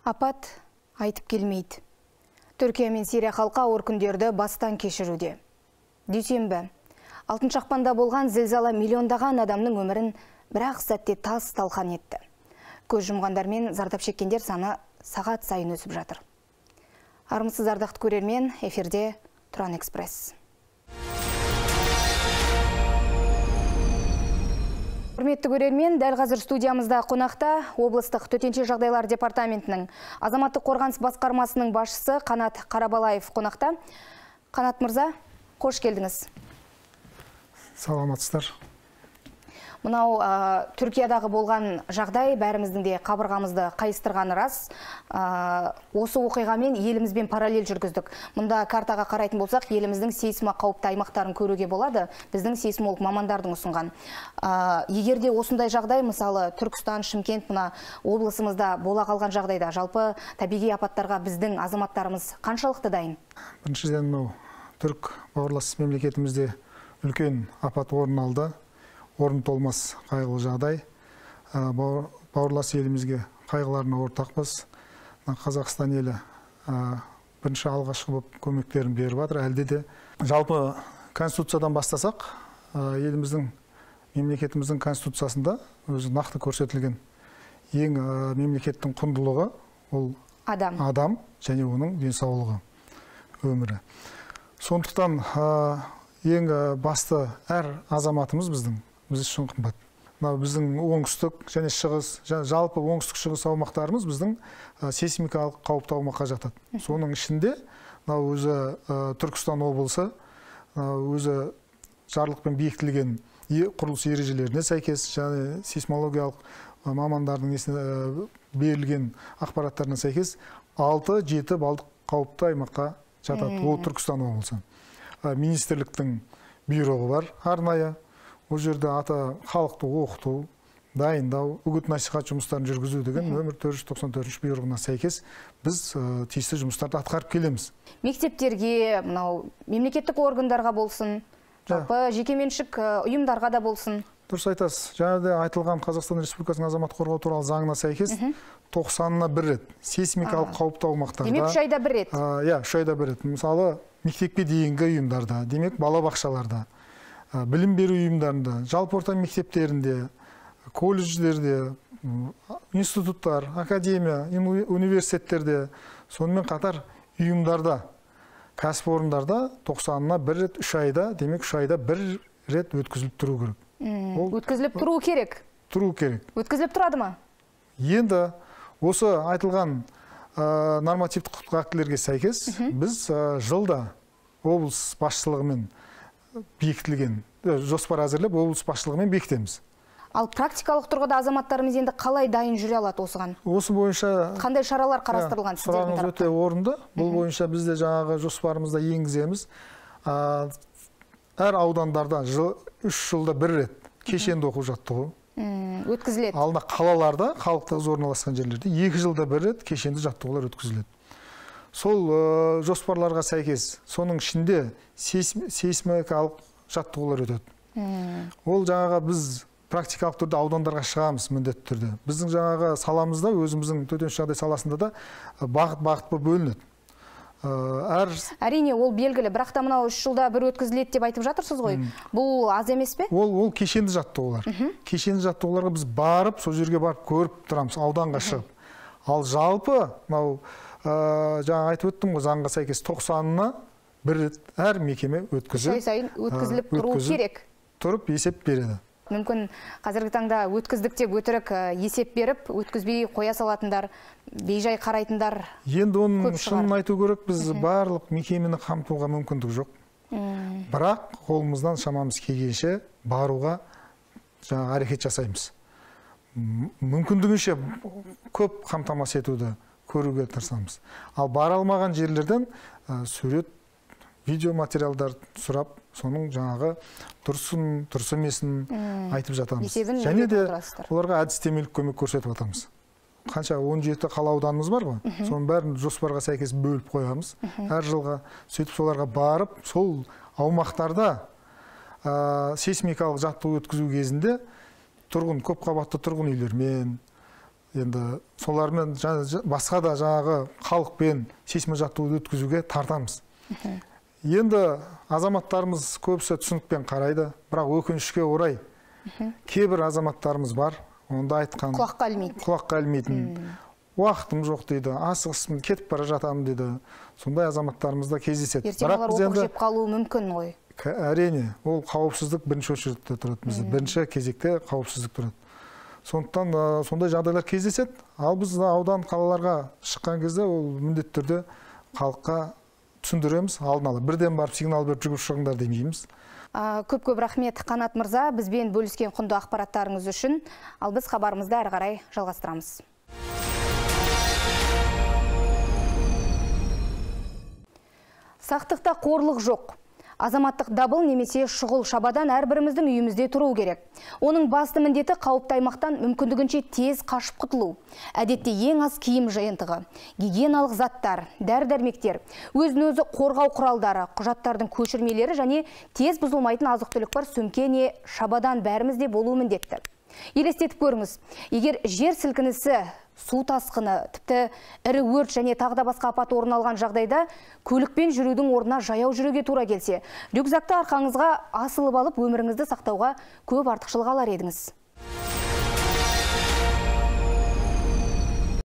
Апат айтып келмейді. Түркия мен Сирия халқы ауыр күндерді бастан кешіруде. Дүйсенбі, 6 ақпанда болған зілзала миллиондаған адамның өмірін бір-ақ сәтте тас талқан етті. Көз жұмғандар мен зардап шеккендер саны сағат сайын өсіп жатыр. Армысыз ардақты көрермен, эфирде Тұран Экспресс. Құрметті көрермен, дәл қазір студиямызда қонақта облыстық төтенше жағдайлар департаментінің азаматтық қорғаныс басқармасының басшысы Қанат Қарабалаев қонақта. Қанат мырза, қош келдіңіз. Саламатсыздар. Мынау Түркиядағы болған жағдай бәріміздің де қабырғамызды қайыстырғаны рас. Осы оқиғамен елімізбен параллель жүргіздік. Мұнда картаға қарайтын болсақ, еліміздің сейсмо қауіпті аймақтарын көруге болады. Біздің сейсмолог мамандардың ұсынған. Егер де осындай жағдай, мысалы, Түркістан, Шымкент мына облысымызда бола қалған жағдайда, жалпы табиғи апаттарға біздің азаматтарымыз қаншалықты дайын? Біріншіден, мынау түрік бауырлас мемлекетімізде үлкен апат орын алды. Орын толмас қайғылы жағдай. Бауырлас елімізге қайғыларына ортақпыз. Қазақстан елі бірінші алғашқы болып көмектерін беріп жатыр. Әлде де жалпы конституциядан бастасақ, еліміздің, мемлекетіміздің конституциясында өзі нақты көрсетілген ең мемлекеттің құндылығы ол адам және оның денсаулығы, өмірі. Сондықтан ең басты әр азаматымыз біздің біз үшін қымбат. Мынау біздің оңтүстік және шығыс, жалпы оңтүстік шығыс аумақтарымыз біздің сейсмикалық қауіпті аумаққа жатады. Соның ішінде мынау өзі Түркістан облысы өзі жарлықпен бекітілген құрылыс ережелеріне сәйкес және сейсмологиялық мамандардың несіне берілген ақпараттарына сәйкес 6-7 балдық қауіпті аймаққа жатады. Ол Түркістан облысы. Министрліктің бұйрығы бар арнайы. Ол жерде ата халықты оқыту, дайындау, үгіт насихат жұмыстарын жүргізу деген нөмір 494 бұйрығына сәйкес біз тиісті жұмыстарды атқарып келеміз. Мектептерге, мынау мемлекеттік органдарға болсын, жалпы жекеменшік ұйымдарға да болсын. Дұрыс айтасыз. Жаңа да айтылған Қазақстан Республикасының азаматтық қорғау туралы заңына сәйкес 90-на бір рет сейсмикалық қауіпті аумақтарда. Демек 3 айда бір рет. Иә, 3 айда бір рет. Мысалы, мектепке дейінгі ұйымдарда, демек балабақшаларда, білім беру ұйымдарында, жалпы орта мектептерінде, колледждерде, институттар, академия, университеттерде, сонымен қатар ұйымдарда, кәсіпорындарда 90-на бір рет 3 айда, демек 3 айда бір рет өткізіліп тұру керек. Өткізіліп тұру керек. Тұру керек. Өткізіліп тұрады ма? Енді осы айтылған нормативтік құқықтық актілерге сәйкес біз жылда облыс басшылығымен бекітілген жоспар әзірлеп, облыс басшылығымен бекітеміз. Ал практикалық тұрғыда азаматтарымыз енді қалай дайын жүре алады осыған? Осы бойынша қандай шаралар қарастырылған сіздердің тараптан? Сұрағыңыз өте орынды. Бұл бойынша біз де жаңағы жоспарымызда енгіземіз. Әр аудандарда 3 жылда бір рет кешенді оқу жаттығу өткізіледі. Ал қалаларда, халық тығыз орналасқан жерлерде 2 жылда бір рет кешенді жаттығулар өткізіледі. Сол жоспарларға сәйкес, соның ішінде сейсмикалық жаттығулар өтеді. Ол жаңағы біз практикалық түрде аудандарға шығамыз міндетті түрде. Біздің жаңағы саламызда, өзіміздің төтенше жағдай саласында да бағыт-бағыт болып бөлінеді. Әрине, ол белгілі, бірақ та мынау 3 жылда бір өткізіледі деп айтып жатырсыз ғой. Бұл аз емес пе? Ол кешенді жаттығулар. Кешенді жаттығуларға біз барып, сол жерге барып көріп тұрамыз, ауданға шығып. Ал жалпы, мынау жаңа айтып өттім ғой, заңға сәйкес 90-на бір рет әр мекеме өткізіп, 3 ай сайын өткізіліп тұру керек. Тұрып есеп береді. Мүмкін қазіргі таңда өткіздік деп өтірік есеп беріп, өткізбей қоя салатындар, бейжай қарайтындар. Енді оның шынын айту керек, біз барлық мекемені қамтуға мүмкіндік жоқ. Бірақ қолымыздан шамамыз келгенше баруға жаңа әрекет жасаймыз. Мүмкіндігінше көп қамтамасыз етуді көруге тырысамыз. Ал бара алмаған жерлерден сурет, видео материалдар сұрап, соның жаңағы дұрысын, дұрыс емесін айтып жатамыз. Және де оларға әдістемелік көмек көрсетіп жатамыз. Қанша 17 қала ауданымыз бар ғой, соның бәрін жоспарға сәйкес бөліп қоямыз әр жылға. Сөйтіп соларға барып, сол аумақтарда сейсмикалық жаттығу өткізу кезінде тұрғын, көп қабатты тұрғын үйлермен, Енді солармен басқа да жаңағы халықпен сейсможаттығуды өткізуге тартамыз. Енді азаматтарымыз көбісі түсінікпен қарайды, бірақ өкінішке орай кейбір азаматтарымыз бар, онда айтқан құлаққа ілмейді. Құлаққа ілмейтін. Уақытым жоқ дейді, асығыспын, кетіп бара жатамын дейді. Сондай азаматтарымыз да кездеседі. Ертең олар опық жеп қалуы мүмкін ғой. Әрине, ол қауіпсіздік бірінші очередте тұрады бізде. Бірінші кезекте қауіпсіздік тұрады. Сондықтан сондай жағдайлар кездеседі. Ал біз аудан қалаларға шыққан кезде ол міндетті түрде халыққа түсіндіреміз, алдын ала. Бірден барып сигнал беріп жүгіріп шығыңдар демейміз. Көп-көп рахмет, Қанат мырза, бізбен бөліскен құнды ақпараттарыңыз үшін. Ал біз хабарымызды әрі қарай жалғастырамыз. Сақтықта қорлық жоқ. Азаматтық дабыл немесе шұғыл шабадан әрбіріміздің үйімізде тұру керек. Оның басты міндеті қауіпті аймақтан мүмкіндігінше тез қашып құтылу. Әдетте ең аз киім жиынтығы, гигиеналық заттар, дәрі-дәрмектер, өзін-өзі қорғау құралдары, құжаттардың көшірмелері және тез бұзылмайтын азық-түлік бар сөмке не шабадан бәрімізде болуы міндетті. Елестетіп көріңіз, егер жер сілкінісі, су тасқыны, тіпті ірі өрт және тағы да басқа апат орын алған жағдайда көлікпен жүрудің орнына жаяу жүруге тура келсе, рюкзакты арқаңызға асылып алып өміріңізді сақтауға көп артықшылық алар едіңіз.